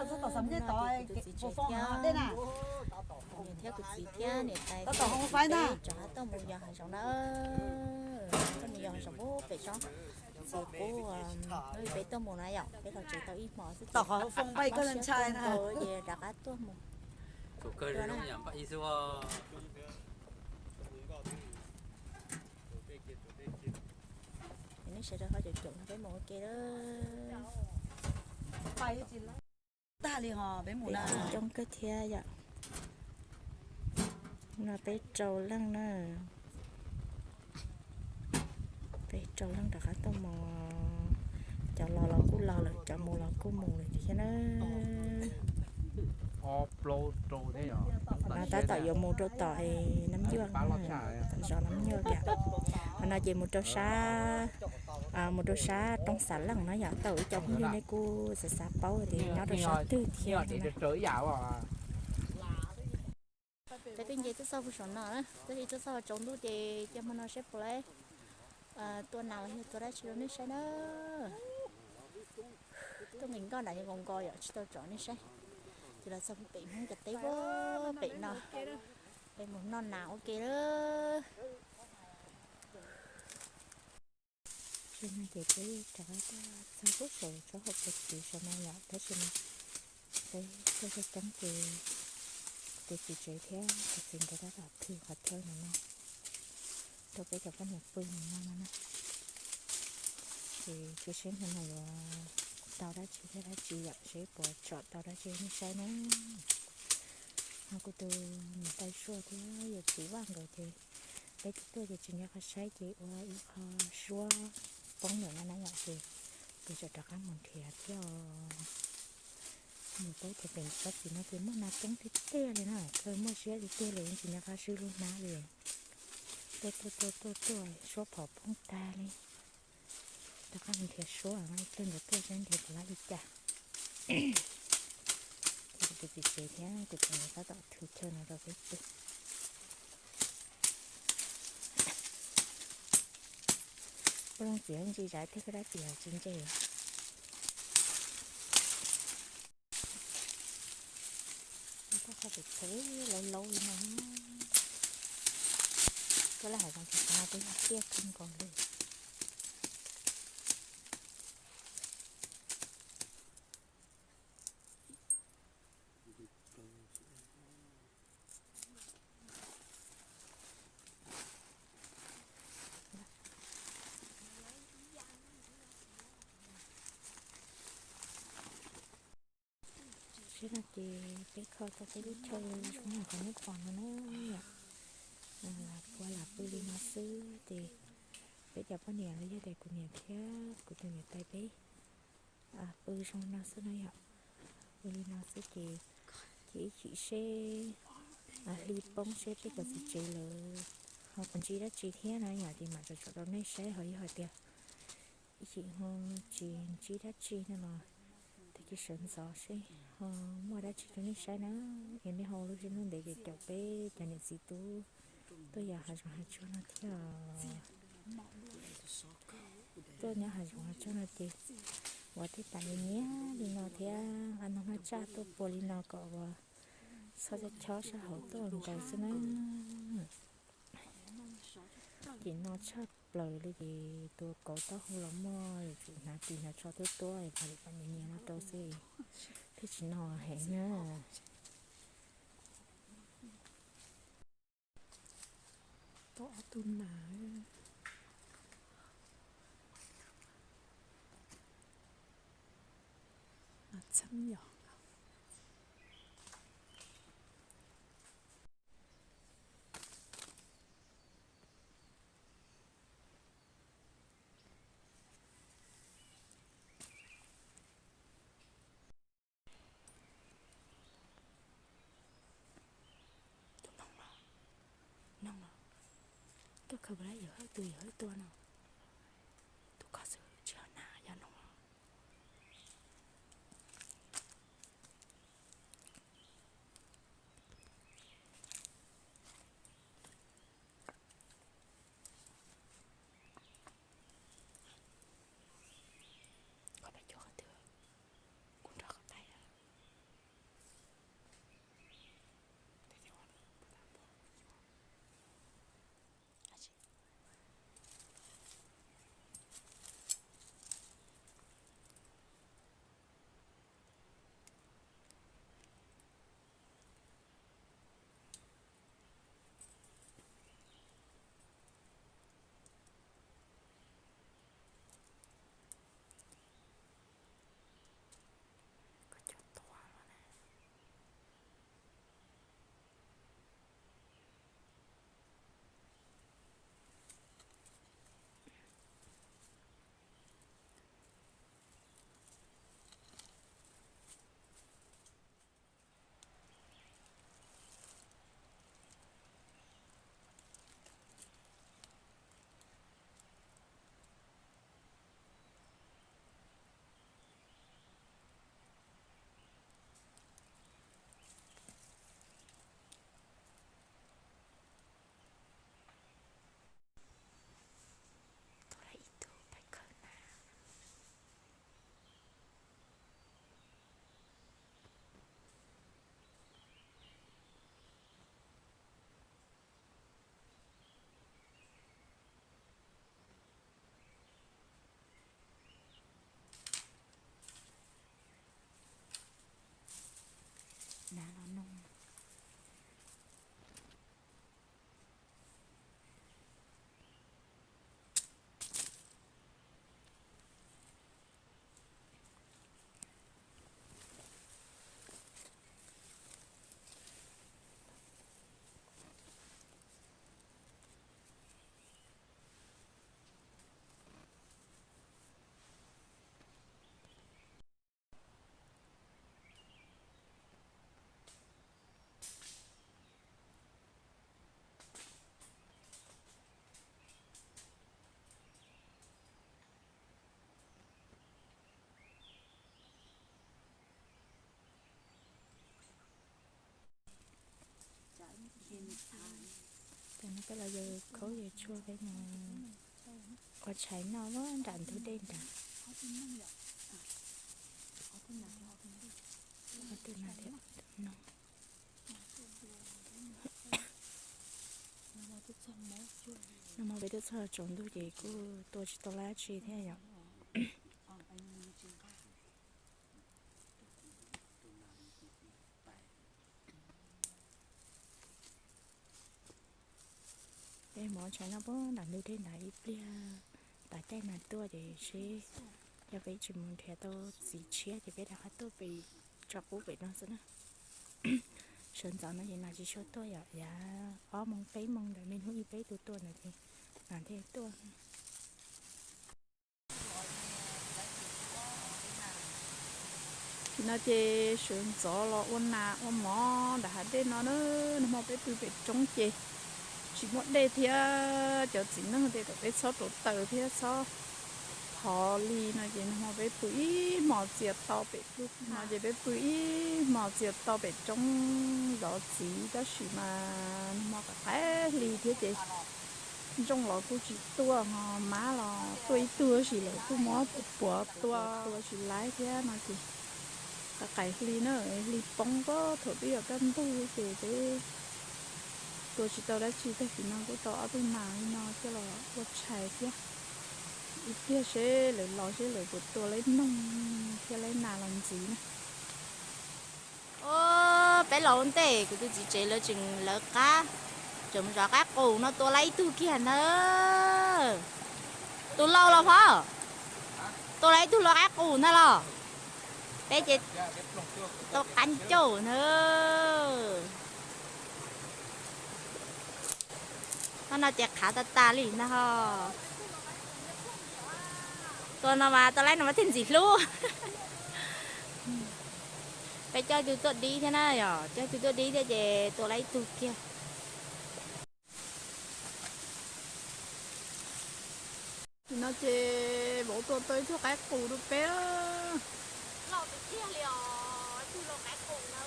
Txog tom xam nyej tod, kuv tus txiv tsev thiab, niam thiab kuv txiv thiab niam tais peb rov qab tuaj mus yos hav zoov na. Tuaj mus yos hav zoov pem tsob txiv qub, peb tuaj mus na yom, peb los tsev tau ib hmos xwb ces rov qab tuaj mus. Nej sawv daws ho caum caum nrog peb mus ua ke lawm. Tag li ho peb mus na, coob kawg thiab yom. No peb rau leej na, peb rau leej rov qab tuaj mus. Cov los los kuj los lawm, cov mus los kuj mus lawm thiab na. No tab tom yuav mus rau tom Nab Nyuaj, tom zos Nab Nyuaj tiag. Qhov no ces mus rau sab, mus rau sab roob Xav Leej no yom. Tau ib co phooj ywg nej kuj xav xav paub tias nyob rau sab twg thiab. Peb twb nce tuaj txog puag saum no na, tab sis tuaj txog tsaus ntuj ces cia hmo no seb puas laib tua nas los yog tua dab tsi rau nej saib na. Tuaj nqis nkoj nram nkaus nkaus yom, tsis tau tsom nej saib. Ces los txog pem Hmoob cov teb pem no, peb mus noj nas ua ke lawm. Tam sim no ces peb rov qab tuaj txog pub saum tsob hauv paus txiv saum no yom, tab sis mas peb tuaj txog coob ces tus txiv tsev thiab tus txiv nkawd tab tom thw qhov chaw no no rau peb cov poj niam pw no no na. Ces tsuas seb hmo no yuav tau dab tsi thiab dab tsi yom, seb puas tsom tau dab tsi nej saib na. Ho kuv tus niam tais Suaj thiab yawm txiv Vaj nkawd ces peb twb tuaj ces tsis nco qab saib ces ua ib qho suab poob lawm no na yom, ces kuv tseem rov qab mus nrhiav thiab os. Mus paub tias pem tsob txiv no ces muaj nas poob tiag tiag li na, kawg muaj siab tiag tiag li, yeej tsis nco qab swb lub hnab li. Tuaj tuaj tuaj tuaj tuaj suab phom poob tag li. Rov qab mus nrhiav suab, ib pliag nkawd tuaj saib nrhiav puas laib li cas. Ces kuv tus txiv tsev thiab kuv tus niam tab tom thw chaw no rau peb pw. Ua loo txiv ntsis zais tej koj dab tsi tsis ntse. Koj qhov txawv txawv laub laub li no. Koj laj hais zoo tsis no peb yog tiaj kawg nkaus li. Tam sim no ces peb kho tau peb lub chaw zoo li qhov nej pom no na yom. Lam pua lam pw li no xwb ces peb cov poj niam los yog tias kuv niam thiab kuv tus niam tais peb pw zoo no xwb na yom. Pw li no xwb ces cia ib chim seb hli poob seb peb cov txiv tsev lawv ho puas ntsib dab tsi thiab na yom, ces mam tsom tsom rau nej saib. Ho yog hais tias ib chim ho tsis ntsib dab tsi no los tag kis sawv ntxov seb ho muaj dab tsi rau nej saib na. Es nej ho ua lub siab ntev ces caum peb cov niam txiv tub tuaj yos hav zoov hav tsuag no thiab. Tuaj nyob hav zoov hav tsuag no ces ua tej pam nyias nyias li no thiab nqa noj noj tsaj tuaj pua li no kom ua txhob chob sab hauv tuaj nkaus xwb na. Ces no tshaj plaws li ces tua kauv taub hau los muaj yuav tsum hnav ris hnav tsho tuaj tuaj es pam nyias nyias no rau xwb, thiaj tsis no heev na. Tau ob tug nas, nas txheeb yom. Tus noog los, noog los, koj khaws plas yawm hawj tus yawm hawj tua no, tus koj xwb tsis yog nas yog noog los. Koj pab cuab qhov twg, kuv nrog koj tais. Tam no peb los yawg khaub yawg tshuaj peb mus ua tshais noj nram ntug dej nrad. Ob tug no thiab ob tug no. Nag hmo peb tuaj txog tsaus ntuj ces kuj tua tsis tau dab tsi thiab yom. Peb mus ua tshais noj puag nram ntug dej nrad ib pliag, tas caij mas tuaj ces seb, yog peb tsis mus nrhiav tau txiv tshiab ces peb rov qab tuaj pem tso qub pem no xwb na. Sawv ntxov no ces nas tsis tshua tuaj yom, yav ob moos peb moos ntawd me hnub ib peb tus tuaj ntawd ces nas thiaj tuaj. Tam no ces sawv ntxov los ua nas ua mov nram hav dej no na. Nag hmo peb pw pem roob ces tsis muaj dej thiab cov txiv neej tias kom peb txhob rauv taws thiab txhob thov li no ces nag hmo peb pw ib hmos txias to pem no ces peb pw ib hmos txias to pem roob zov txiv tab sis mas nag hmo qaim qaim hli thiab ces ntsooj los kuj tsis tuaj ho mab los tuaj ib tug tab sis lawv kuj muab puav tua tua tsis laib thiab no ces qaim qaim hli na, hli poob pob thaum twb yuav kaj ntug ces peb tua tsis tau dab tsi tag kis no kuj tau ob tug nas li no coj los ua tshais thiab. Ib pliag seb lawv los seb lawv puas tua laib noog thiab laib nas los ntxiv na. Peb los ua ntej kuv tus txiv tsev lawv tseem lawv qab, tseem mus zov qaib qus no tua laib ib tug kiag ntag. Tus laus los phov, tua laib ib tug lau qaib qus ntag los. Peb ces tau qab ncauj ntag. Qhov no ces qhav tas tas li ntag ho. Tua no mas tua laib no mas thiaj ntxim hlub. Peb coj ib tug tuaj dib thiab na yom, coj ib tug tuaj dib thiab ces tua laib ib tug kiag. Tam no ces vauv tua tau ib tug qaib qus rau peb. Loj tiag tiag li os, ib tug lau qaib qus na.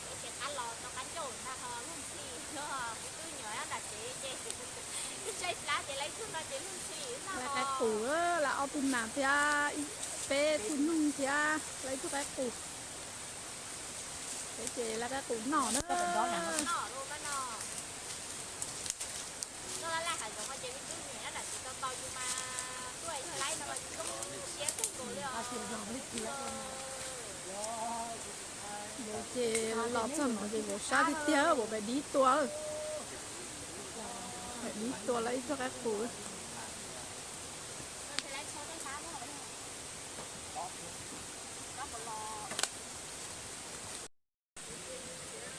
Peb ces qab los tau qab ncauj ntag ho luag ntxhi, kuv twb nyuam nram tsev ces ib tsaib plab ces laib tug no ces luag ntxhi ntag. Lau qaib qus, lawv ob tug nas thiab peb tug noog thiab lawv ib tug qaib qus. Peb ces lau qaib qus noj na. Vauv ces los txog no ces vauv sab tiag tiag, vauv pais dib tua, pais dib tua lawv ib tug qaib qus.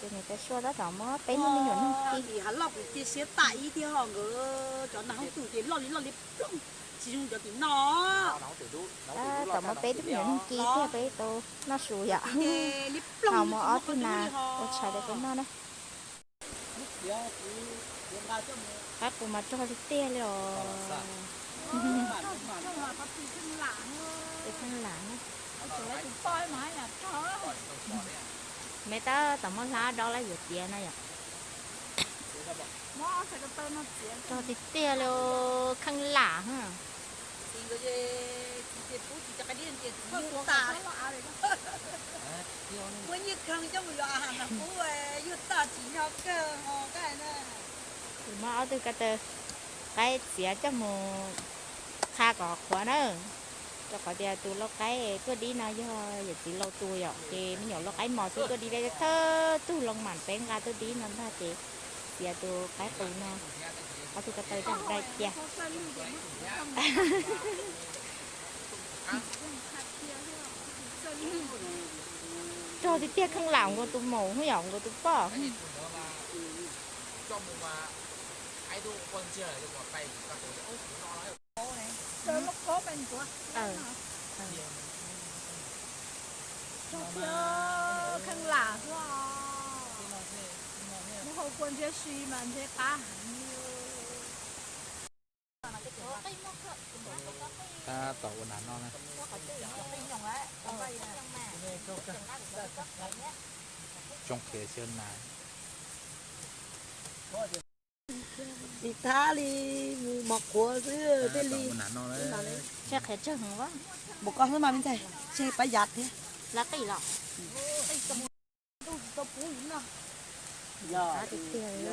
Ces niam tais Sua tab tom muab peb hnub me nyuam nug ci. Hav loj kuv cia siab tas ib tiag ho nkawd cov nas hoob tus ces loj li loj li ploog, tsis zoo cov tim no. Tab tom muab peb tug me nyuam nug ci thiab peb tau noj su yom. Ho muab ob tug nas ua tshais rau peb noj na. Qaib qus mas rog tiag tiag li os. Tus kheej lam na. Me tab tom muab hlab dob lawm yuav tiav na yom. Rog tiag tiag li, kheej lam. Kuv muab ob tug ko taw qaib txiav coj mus qha kom qhuav na, rau qhov tias tus lau qaib tuaj dib no yog yawm txiv laus tus yom, ces me nyuam lau qaib mos xwb tuaj dib, thawj tug loo mam peb nqa tuaj dib no ntag ces txiav tus qaib qus no, ob tug ko taw coj mus dai cia. Rog tiag tiag, kheej lam nkaus tus maum yom, nkaus tus poj. Rog tiag, kheej lam xwb os. Muab hau kua ntshiab si mas ntshe qab heev li. Tab tom ua nas no na. Zoo qhiav xwb na. Tsis thab li, mus mos qhuav xwb thiaj li. Tseg qhiav tsawg heev, mus koj xwb mas me ntxhais, tseg pab yav thiab. Lawv qij los. Tiag tiag li.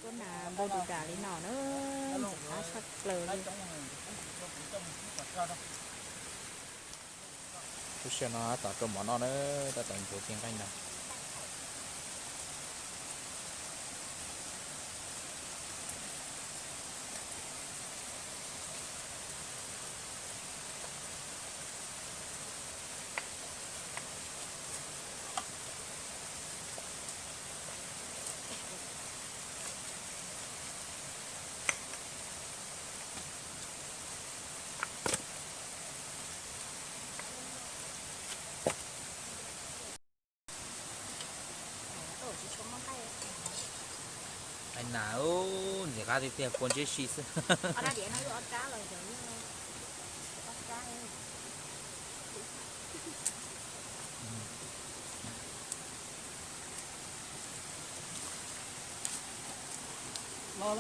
Tuaj na npau tus dam li no na, ntxim qab tshaj plaws li. Lub sij hawm no tab tom rau mov noj na, tab tom ntxuav tej nqaij no. Ai na, ntxim qab tiag tiag, kua ntsib si xwb. Los,